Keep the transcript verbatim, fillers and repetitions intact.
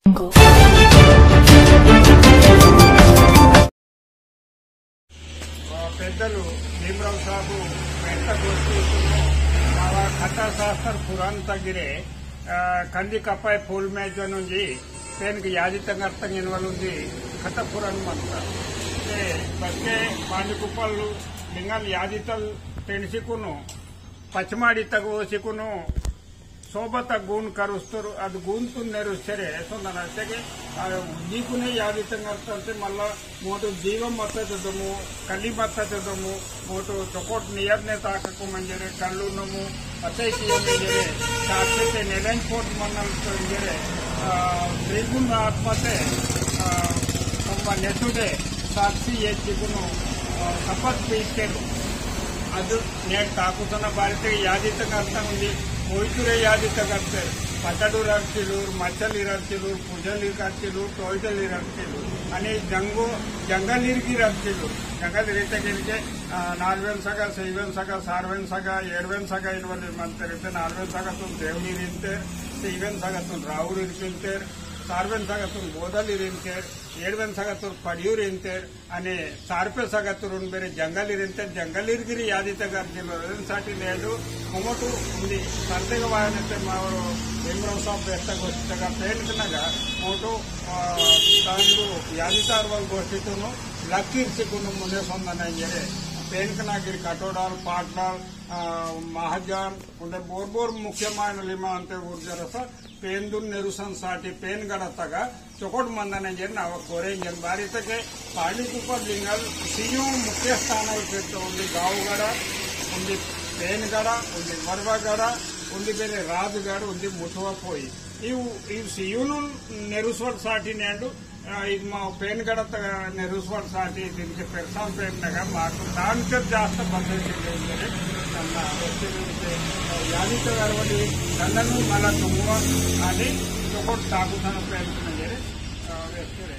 पेद्दलु भीमराव साहबु पेंट गोष्ठी मावा कथा शास्त्र पुराण तगिरे, आ, कंदी कपाय फूल में जनुंजी पेन की यादी तंगर्तंग इनवलुंजी कथा पुराण मंता। ते बच्चे पांडी कुपल लिंगल यादी तल पेंसिकुनु पचमाड़ी तक ओसिकुनु सोबत गुण करुस्तुर अद गुण तुन नेरुस्तेरे सोंदना तेगे। आ, उद्दीपुने यादितंग अर्थंते मल्ला मोटो जीव मत्त चदमु, कली मत्त चदमु, मोटो चोकोट नियरने ताककु मंजरे कल्लु नमु, अतै किया मंजरे, साक्षे ते नेलेन पोट मनल तो इंजरे, आ, त्रिगुण आत्मते, आ, संबा नेतुडे, साक्षी ये चिकुनु, आ, सपत पीतेरु। अदु नेट ताकुसना बारिते यादित करता उंदी, कोइतुरे यादित करते, पतडु रर्चिलूर, मचली रर्चिलूर, पुजली रर्चिलूर, टोइटली रर्चिलूर। अनि जंगो, जंगलीरगी रर्चिलूर। जंगलीर इते केनके, आ, नालवेन सगा, सैवेन सगा, सारवेन सगा, एरवेन सगा इनवली मंतेर इते नालवेन सगा तुन देवलीर इंतेर, सैवेन सगा तुन राउलीर इंतेर, सारवेन सगा तुन बोदलीर इंतेर, एरवेन सगा तुन पड़ियूर इंतेर, अने सारपे सगतुरुन बेरे जंगलीर इंते जंगलीर गिरी यादी तगर जिलो रजन साटी नेडु मोमोटु उंदी संतेग वायनते मावरो भीमराव साहब बेहतर गोष्ठी तगा पेनकनगा मोटो, आ, तांडु यादी तारवल गोष्ठीतुनु लकीर सिकुनु मुने सोंदना इंजरे पेनकना गिरी कटोडाल, पाटडाल, आ, महाजान, उंडे बोर बोर मुख्यमायन लिमा अंते ऊर्जरसा पेंदुन नेरुसन साटी पेन गड़तगा चोकोट मंदन इंजर नाव कोरे इंजर बारी तके पाली कुपर लिंगल सियु मुख्य स्थानल पेट्टो उंदी गावगड़ा, उंदी पेनगड़ा, उंदी मरवागड़ा, उंदी बेरे राजगढ़, उंदी मुठवा पोई। इव, इव सियुनु नेरुसोट साटी नेंडु, आ, इद मा पेनगड़ा तगा नेरुसोट साटी दिनके पेरसाम पेन नगा माकु दान कर जास्त बदल के इंजरे नन्ना व्यक्ति रूपे यादी तगारवली नन्ननु मला तुमुवा आदि चोकोट ताकुसन पेन नगरे, आ, व्यक्ति रे।